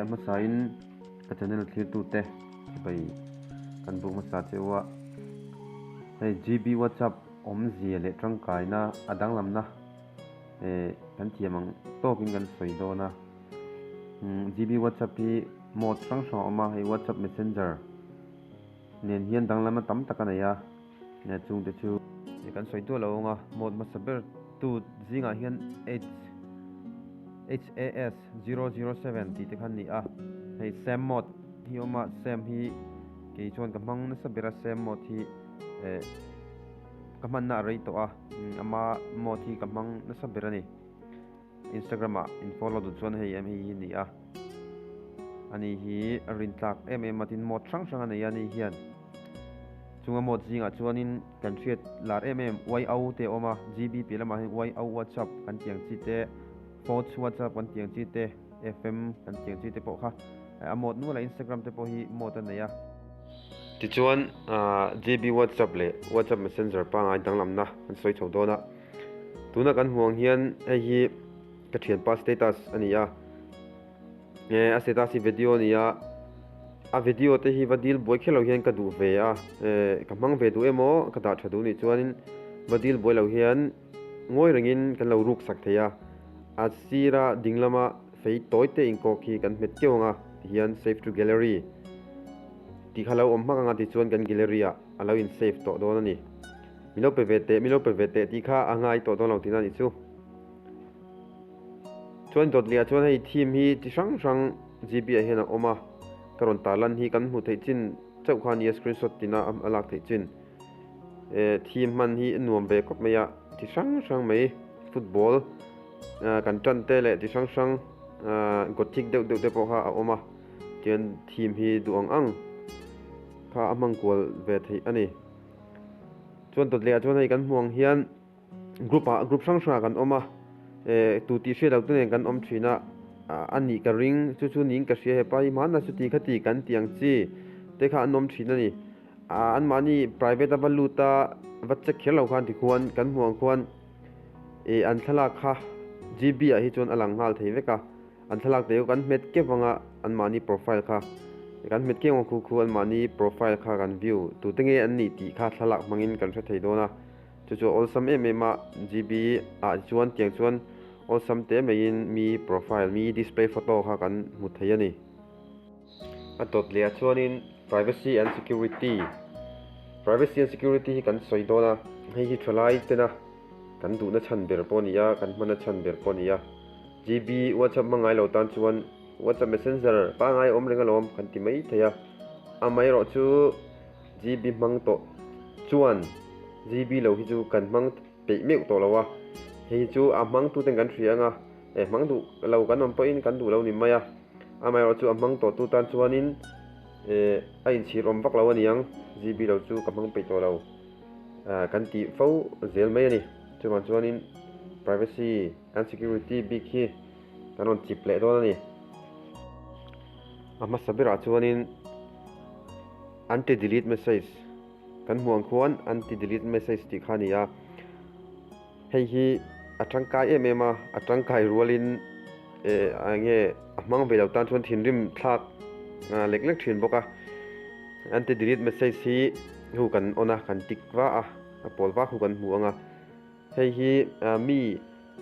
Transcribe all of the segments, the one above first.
a hmasain ka channel thlirtute sipai kan buk hmasa che u a, hei GB WhatsApp awmzia leh tangkaina a danglamna eh kan thiam ang tawkin kan sawi dawn a. GB WhatsApp hi mode hrang hrang a awm a, hei WhatsApp Messenger nen hian danglamna tam tak a nei a, chungte chu. Kan sawi duah lo ang a, mode hmasa ber tu zingah hian HAS 007 tih te kha a ni a, hei Sam mode hi a awm a, Sam hi kei chuan ka hmang nasa ber a, Sam mode hi eh ka hmanna a rei tawh a, ama mode hi ka hmang nasa ber a ni. Instagram ah in follow duh chuan hei em hei hi ni a, ani hi a rin tlak em em a tin mode hrang hrang a nei a ni hian chunga mode zingah chuanin kan hriat lar em em YO te a awm a GB piah lamah hian YO WhatsApp kan tih ang chi te Foch WhatsApp kan tih ang chi te FM kan tih ang chi te pawh kha a mode nual a Instagram te pawh hi mode a nei a. Tichuan GB WhatsApp leh WhatsApp Messenger pangngai danglamna kan sawi chho dawn a. Tuna kan hmuh ang hian hei hi ka thianpa status a ni a, eh a status hi video a ni a, a video te hi va dil buai kher lo hian ka duh ve a, eh ka hmang ve duh emaw ka dah tha duh nih chuanin va dil buai lo hian ngawi rengin kan lo ruk sak thei a, a sira ding lama fei tawi te inkawk hi kan hmet keuh ang a tihian save to gallery tih kha lo awm hmak ang a tichuan kan gallery ah a lo in save tawh dawn a ni. Mi lo pe ve teh, mi lo pe ve teh tih kha a ngai tawh dawn lo tihna a nih chu. Chuan dawtliah chuan hei theme hi chi hrang hrang GB ah hian a awm a, ka rawn tarlan hi kan hmuh theih chin chauh kha a nia screenshot tina a lak theih chin. Eh theme hman hi a nuam ve khawp mai a, chi hrang hrang mai football kan tan te leh chi hrang hrang gothic deuh deuh te pawh kha a awm a, tichuan theme hi duh ang ang kha a hmang kual ve theih a ni. Chuan dawt leh ah chuan hei kan hmuh ang hian group ah group hrang hrang ah kan awm a eh tu tih hriat loh te nen kan awm thin a a nih ka ring chu chu niin ka hria hepa hi hmanah chuti kha ti kan tih ang chi te kha an awm thin a ni ah anmahni private a va lut a va check kher lo khan tikhuan kan hmuh ang khuan eh an thlalak kha GB ah hi chuan a lang nghal thei vek a. An thlalak te kan hmet kep anga anmahni profile kha kan hmet kep ang khu khu anmahni profile kha kan view tute nge an nih tih kha thlalak hmangin kan hre thei dawn a, chu chu awlsam em em a GB ah chuan tiang chuan awlsam te maiin mi profile mi display photo kha kan hmu thei a ni. A dawt leh ah chuanin privacy and security privacy and security hi kan sawi dawn a, hei hi thalai tena kan duhna chhan ber pawh a ni a, kan hmana chhan ber pawh a ni a. GB WhatsApp hmang ngai lo tan chuan WhatsApp Messenger pangngai awm reng alawm kan ti mai thei a, amaherawh chu GB hmang tawh chuan GB lo hi chu kan hmang peih meuh tawh lo a, hei hi chu a hmang tuten kan hria ang a, eh hmang duh lo kan awm pawhin kan duh lo ni mai a, amaherawh chu a hmang tawh tu tan chuanin eh a inchhir awm vak lo a niang, GB lo chu ka hmang peih tawh lo kan tih fo zel mai a ni, chuvang chuanin privacy. Kan security bik hi kan rawn chip leh dawn a ni. A hmasa berah chuanin anti delete message kan hmuh ang khuan anti delete message tih kha a ni a. Hei hi a tangkai em em a, a tangkai rualin eh eng nge a hmang ve lo tan chuan thinrim thlak lek lek thin bawk a. Anti delete message hi hu kan on a, kan tik va a, a pawl vak hu kan hmu ang a. Hei hi mi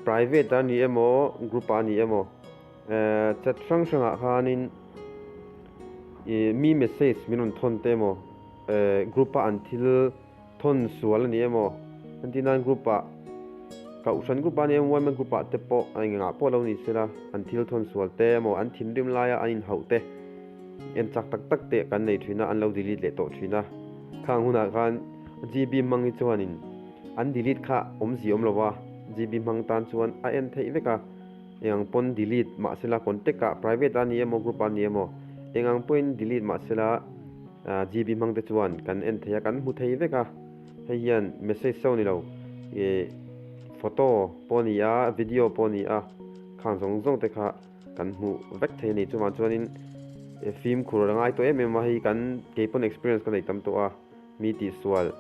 private a ni emaw group ah a ni emaw chat hrang hrang ah khanin ih mi message min rawn thawn te emaw group a an thil thawn sual a ni emaw entir nan group ah kohhran group ah a ni emaw yma group ah te pawh a engah pawh lo ni sela an thil thawn sual te emaw an thinrim laia an inhauh te en chak tak tak te kan nei thin a an lo delete leh tawh thin a khang hunah khan GB hmang hi chuanin. An delete kha awmzia awm lo a, GB hmang tan chuan a en theih vek a, engang pawn delete mahsela contact ah private a ni emaw group ah a ni emaw engang pawhin delete mahsela GB hmang te chuan kan en thei a, kan hmu thei vek a, hei hian message so ni lo ih photo pawh a ni a, video pawh a ni a, khang zawng zawng te kha kan hmuh vek thei a ni. Chuvang chuanin fimkhur a ngai tawh em em a, hei kan keipawn experience ka nei tam tawh a, mi tihsual.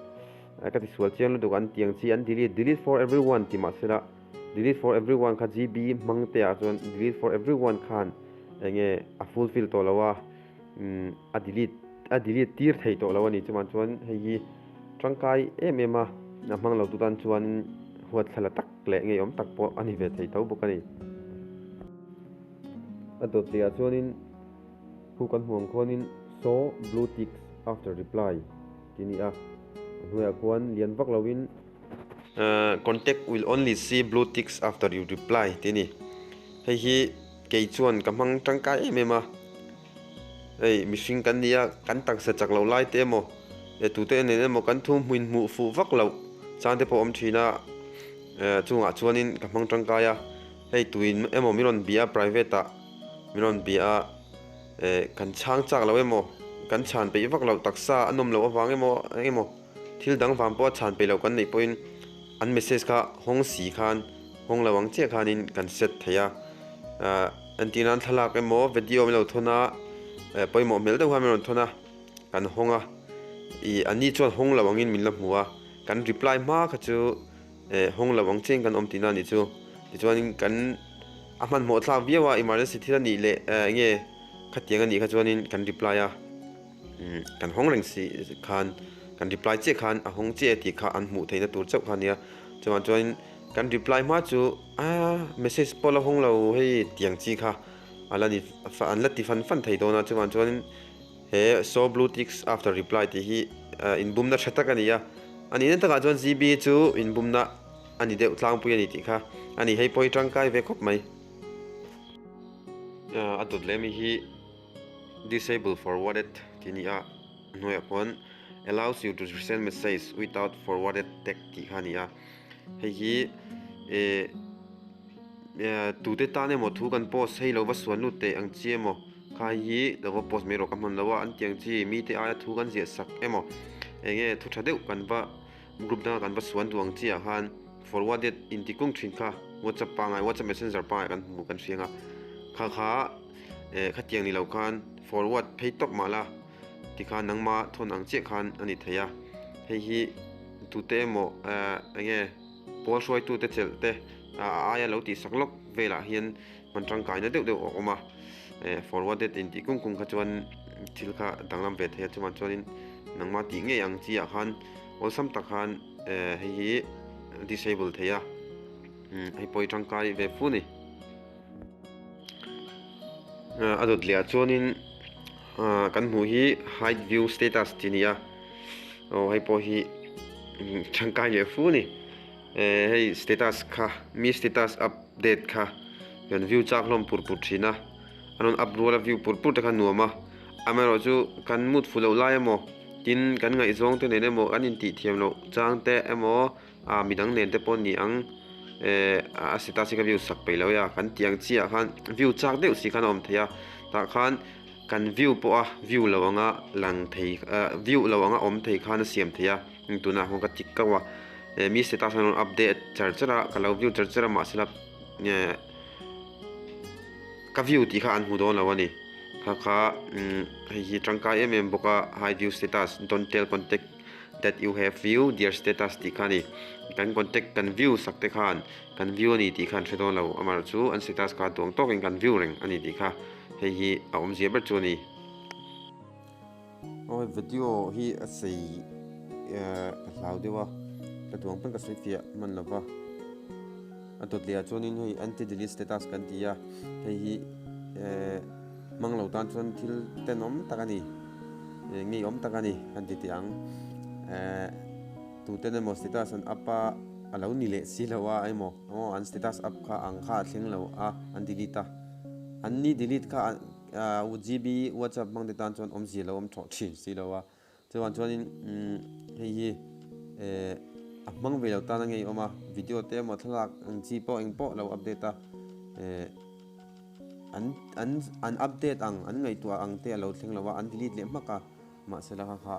Ka ti sual chiang lutuk an tiang chi an delete delete for everyone ti mahsela delete for everyone kha GB hmang te ah chuan delete for everyone khan enge a fulfill tawh lo a, a delete a delete tir thei tawh lo a ni. Chuvang chuan hei hi tangkai em em a, a hmang lo tu tan chuan huatthla tak leh ngeiawm tak pawh a ni ve thei tho bawk a ni. A dawt leh ah chuanin khu kan hmuh ang khuanin Show blue ticks after reply tih a ni a, a hnuaiah khuan lian vak loin Contact will only see blue ticks after you reply tih a ni. Hei hi kei chuan ka hmang tangkai em em a, hei mihring kan nia kan taksa chak loh lai te emaw eh tute nen emaw kan thu hmuin hmuh fuh vak loh chang te pawh a awm thin a, chungah chuanin ka hmang tangkai a, hei tuin emaw min rawn bia a private ah min rawn bia a eh kan chhang chak loh emaw kan chhan peih vak loh taksa a nawm loh avang emaw eng emaw thil dang vang pawha chhan peih loh kan neih pawhin an message kha hawng si khan hawng lo ang chiah khanin kan set thei a, ah entir nan thlalak emaw video min lo thawn a eh pawimawh hmel deuh khan min rawn thawn a kan hawng a ih an ni chuan hawng lo angin min la hmu a kan reply hma kha chu eh hawng lo ang chiahin kan awm tihna a nih chu tichuanin kan a hmanhmawh thlak viau a emergency thil a nih leh eh eng nge khatiang a nih kha chuanin kan reply a. Kan hawng reng si khan kan reply chiah khan a hawng chiah e tih kha an hmuh theihna tur chauh kha a nia. Chuvang chuanin kan reply hma chu a message pawh la hawng lo hei tiang chi kha a la ni an la ti fan fan thei dawn a. Chuvang chuanin he show blue ticks after reply tih hi inbumna tha tak a ni a. A nihna takah chuan GB chu inbumna a ni deuh tlangpui a ni tih kha a ni. Hei pawh hi tangkai ve khawp mai. A dawt leh ami hi. Disable forwarded tih a ni a, hnuaiah khuan allows you to send message without forwarded tag tih kha a ni a. Hei hi eh tute tan emaw thu kan post hei lo va suan lut teh ang chi emaw kha hei hi lo va post mai rawh ka hman lo a an ti ang chi mite aia thu kan ziah sak emaw eng nge thu tha deuh kan va group danga kan va suan duh ang chi ah khan forwarded inti kung thin kha whatsapp pangai whatsapp messenger pangai kan hmu kan hria ang a kha kha Eh khatiang ni lo khan forward phei tawp mah la tikhan nangma thawn ang chiah khan a ni thei a, hei hi tute emaw eh enge pawl hruaitute chelh te a aia lo tihsak lawk velah hian hman tangkaina deuh deuh a awm a, eh forwarded intih kung kung kha chuan thil kha danglam ve thei a chuvang chuanin nangma tih ngei ang chiah khan awlsam tak khan eh hei hi disable thei a, hei pawh hi tangkai ve fu a ni. A dawt leh ah chuanin kan hmuh hi hide view status tih a ni a aw hei pawh hi tangkai leh fu a ni hei status kha mi status update kha kan view chak hlawm pur pur thin a a rawn up rual a view pur pur te kha nuam a amaherawhchu kan mood fuh loh lai emaw tin kan ngaihzawng te nen emaw kan intih thiam loh chang te emaw A midang nen te pawh ni ang eh a status hi ka view sak peih lo e a kan tih ang chiah khan view chak deuh si khan a awm thei a tah khan kan view pawh a view lo anga lang thei ah view lo anga awm thei khan a siam thei a tunah khawn ka tik kauh a eh mi status an rawn update char char a ka lo view char char a mahsela eh ka view tih kha an hmu dawn lo a ni kha kha hei hi tangkai em em bawk a hide view status don't tell contact. That you have view their status tih kha a ni. Kan contact kan view sak te khan kan view a ni tih kha an hre dawn lo. Amaherawh chu an status kha duang tawkin kan view reng a ni tih kha hei hi a awmzia ber chu a ni. Aw video hi a sei ka hlau deuh a, ka duang pawn ka sawi fiah hman lo va. A dawt leh ah chuanin hei anti delete status kan ti a, hei hi hmang lo tan chuan thil tenawm tak a ni. Ngeiawm tak a ni kan ti teh ang. Tuten emaw status an up a, a lo ni leh si lo a emaw aw an status up kha ang kha a thleng lo a, an delete a. An ni delete kha GB WhatsApp hmang te tan chuan awmzia lo awm thawh thin si lo a. Chuvang chuanin hei hi a hmang ve lo tan a ngeiawm a, video te emaw thlalak ang chi pawh eng pawh lo update a. An an an update ang, an ngaihtuah ang te a lo thleng lo a, an delete leh hmak a, mahse la kha kha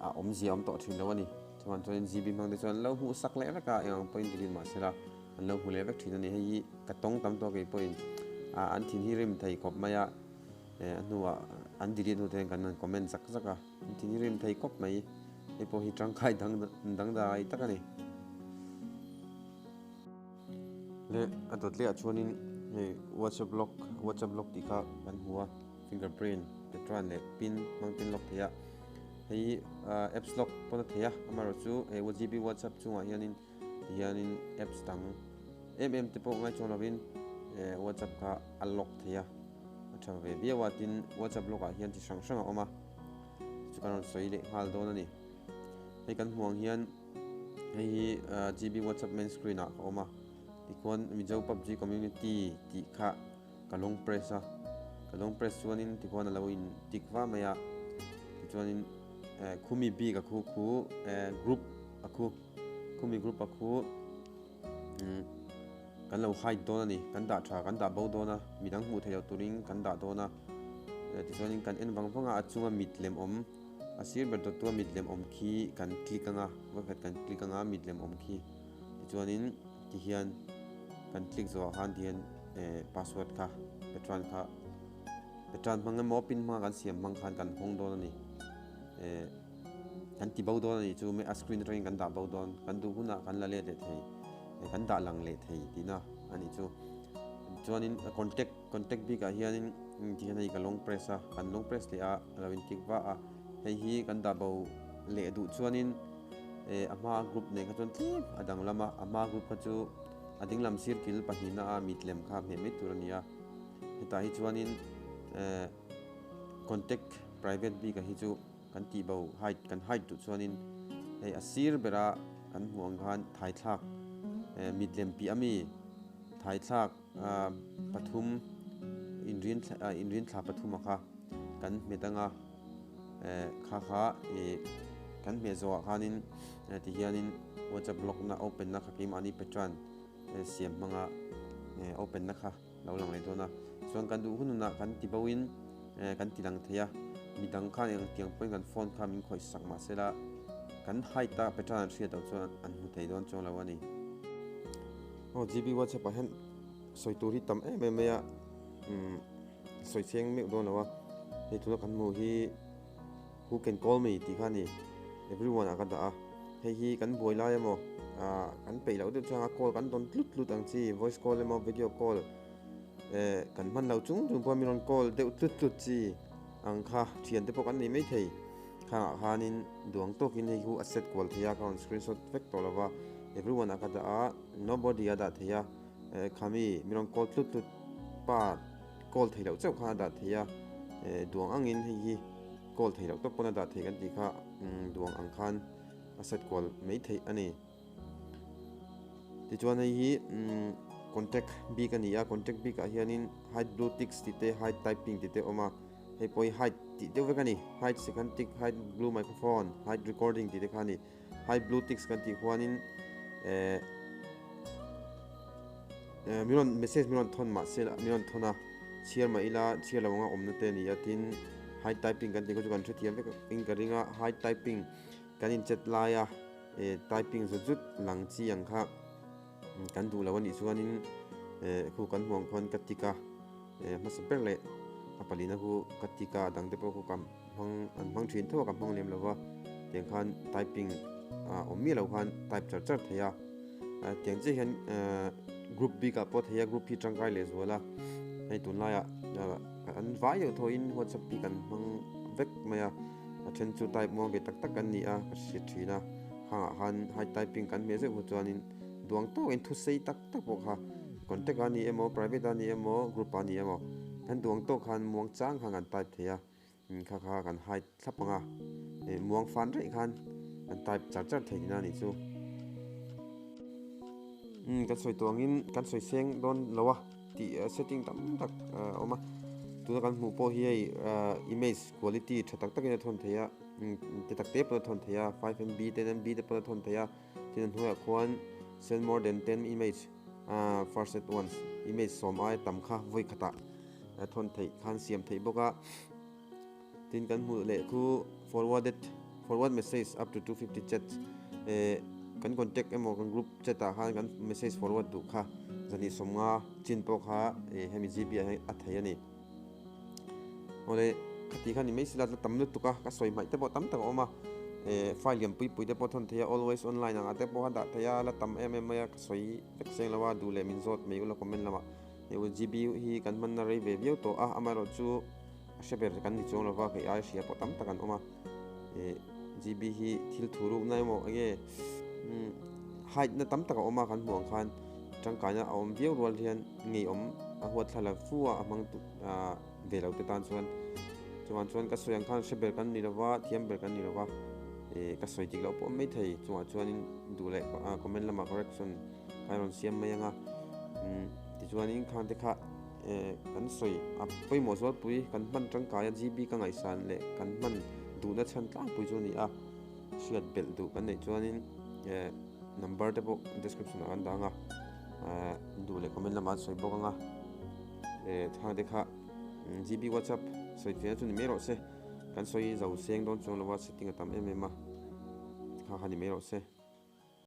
a awmzia a awm tawh thin lo a ni. Chuan chuanin GB hmang te chuan an lo hmuh sak leh vek a, eng ang pawhin delete mahse la an lo hmu leh vek thin a ni. Hei hi ka tawng tam tawh kei pawhin ah an thin hi rim thei khawp mai a, eh a hnuah an delete hnu te hian kan han comment zak zak a, an thin hi rim thei khawp mai, hei pawh hi tangkai dang dangdai tak a ni. Leh a dawt leh ah chuanin. Hei WhatsApp lock WhatsApp lock tih kha kan hmu a fingerprint pattern leh pin hmang ten lock thei a hei apps lock pawn a thei a amaherawh chu hei G B WhatsApp chungah hianin ti hianin apps dang em em te pawh ngai chuang lovin WhatsApp kha a lock thei a a tha ve viau a tin WhatsApp lock ah hian chi hrang hrang a awm a chu kan rawn sawi leh nghal dawn a ni hei kan hmuh ang hian hei hi G B WhatsApp main screen ah ka awm a. Tikhuan Mizo PUBG Community tih kha ka long press a, ka long press chuanin tikhuan a lo in tik va mai a, tichuanin eh khumi bik a khu khu eh group a khu khumi group a khu umm kan lo hide dawn a ni, kan dah tha kan dah bo dawn a, midang hmuh theih loh turin kan dah dawn a, eh tichuanin kan en vang vang a, a chunga mit lem awm a sir ber dawttu a mit lem awm khi kan click anga vawikhat kan click anga mit lem awm khi. Tichuanin tihian kan click zawhah khan tihian eh password kha pattern kha pattern hmang emaw pin hmanga kan siam hmang khan kan hawng dawn a ni eh kan ti bo dawn a ni chu a screen atangin kan dah bo dawn kan duh hunah kan la let leh thei eh kan dah lang leh thei tihna a nih chu chuanin contact contact bikah hianin tihian hei ka long press a kan long press leh a a lo in tik va a hei hi kan dah bo leh duh chuanin. Eh a hma group nen kha chuan tlem a danglam a, a hma group kha chu a dinglam sir kil pahnihna a mit lem kha hmeh mai tur a ni a, hetah hi chuanin eh contact private bik ah hi chu kan tih bo hide kan hide duh chuanin hei a sir bera kan hmuh ang khan thaithlak eh mit lem piah ami thaithlak ah pathum inrin ah inrin thla pathum a kha kan hmet anga. Eh kha kha ih kan hmeh zawhah khanin ti hianin WhatsApp lock na open na kha keimahni pattern siam hmanga open na kha lo lang leh dawn a chuan kan duh hun hunah kan ti bo in kan ti lang thei a midang khan eng tiang pawhin kan phone kha min khawih sak mahsela kan hide a pattern an hriat loh chuan an hmu thei dawn chuang lo a ni. Aw GB WhatsApp ah hian sawi tur hi tam em em mai a umm. Sawi cheng meuh dawn lo a, hei tuna kan hmuh hi who can call me tih kha a ni, everyone ah ka dah a, hei hi kan buai lai emaw ah kan peih loh deuh changa call kan dawn tlut tlut ang chi, voice call emaw video call eh kan hman lo chung chung pawh mi rawn call deuh tlut tlut chi ang kha thian te pawh kan nei mai thei, khangah khanin duang tawkin hei hu a set kual thei a ka rawn screenshot vek tawh lo va, everyone ah ka dah a, nobody a dah thei a. Eh khami mi rawn call tlut tlut pa call thei loh chauh khan a dah thei a, eh duang angin hei hi call thei loh tawp pawn a dah thei kan tih kha duang ang khan a set kual mai theih a ni. Tichuan hei hi contact bik a ni a, contact bik ah hianin hide blue ticks tih te hide typing tih te a awm a, hei pawh hi hide tih deuh vek a ni, hide second tick, hide blue microphone, hide recording tih te kha a ni. High blue ticks kan tih huanin eh min rawn message min rawn thawn mah se min rawn thawn a chhiar mah ila chhiar lo anga awmna te a ni a tin high typing kan tih kha chu kan hrethiam vek in ka ring a high typing kan inchet laia eh typing zut zut lang chi ang kha kan duh lo a nih chuanin eh khu kan hmuh ang khuan ka tick a eh hmasa ber leh a palina khu ka tick a a dang te pawh khu ka hmang an hmang thin tho a ka hmang lem lo va tiang khan typing ah awm miah lo khan type char char thei a tiang chiah hian group bik ah pawh thei a group hi tangkai leh zual a hei tunlaiah an vai deuh thaw in whatsapp hi kan hmang vek mai a a then chu type muang ve tak tak an ni a ka hriat thin a khangah khan high typing kan hmeh zeuh chuanin duang tawkin thu sei tak tak pawh kha contact ah a ni emaw private ah a ni emaw group ah a ni emaw kan duang tawk khan muang chang khan kan type thei a. Kha kha kan hide thlap ang a, eh muang fan rei khan kan type char char thei tina nih chu. Umm kan sawi tawh angin kan sawi seng dawn lo a tih setting tam tak a awm a, tuna kan hmuh pawh hi hei image quality tha tak takin a thawn thei a, te tak te pawh a thawn thei a, 5 MB, 10 MB te pawh a thawn thei a, tin a hnuaiah khuan send more than 10 image first at once image sawm aia tam kha vawi khatah a thawn theih khan siam theih bawk a tin kan hmuh leh khu forwarded forward message up to 250 chat eh kan contact emaw kan group chat ah khan kan message forward duh kha zani sawmnga chin pawh kha eh hemi G_P ah hian a thei a ni awle khati khan ni mai sila la tam lutuk a ka sawi hmaih te pawh tam tak a awm a eh file lian pui pui te pawh thawn thei a always online ang ah te pawh a dah thei a la tam em em mai a ka sawi vek seng lo a duh leh min zawt mai ula comment lamah. Hei GB hi kan hmanna rei ve viau tawh a, amaherawhchu a hre ber kan ni chuang lova, kei ai hria pawh tam tak an awm a. Ih GB hi thil thu rukna emaw enge hide na tam tak a awm a kan hmuh ang khan tangkaina a awm viau rual hian ngeiawm a huat thla la fu a, a hmang ve lo te tan chuan chuan chuan ka sawi ang khan hre ber kan ni lova, thiam ber kan ni lova ih ka sawi dik loh pawh mai thei chungah chuanin duh leh comment lamah correction kha rawn siam mai ang a umm tichuanin khang te kha eh kan sawi a pawimawh zualpui kan hman tangkai a GB ka ngaihsan leh kan hman duhna chhan tlangpui chu a ni a hriat belh duh kan neih chuanin eh number te pawh description ah kan dang a eh duh leh comment lamah an sawi bawk ang a eh thang te kha GB WhatsApp sawi fiahna chu ni mai rawh se kan sawi zo seng dawn chuang lo a setting a tam em em a kha kha ni mai rawh se.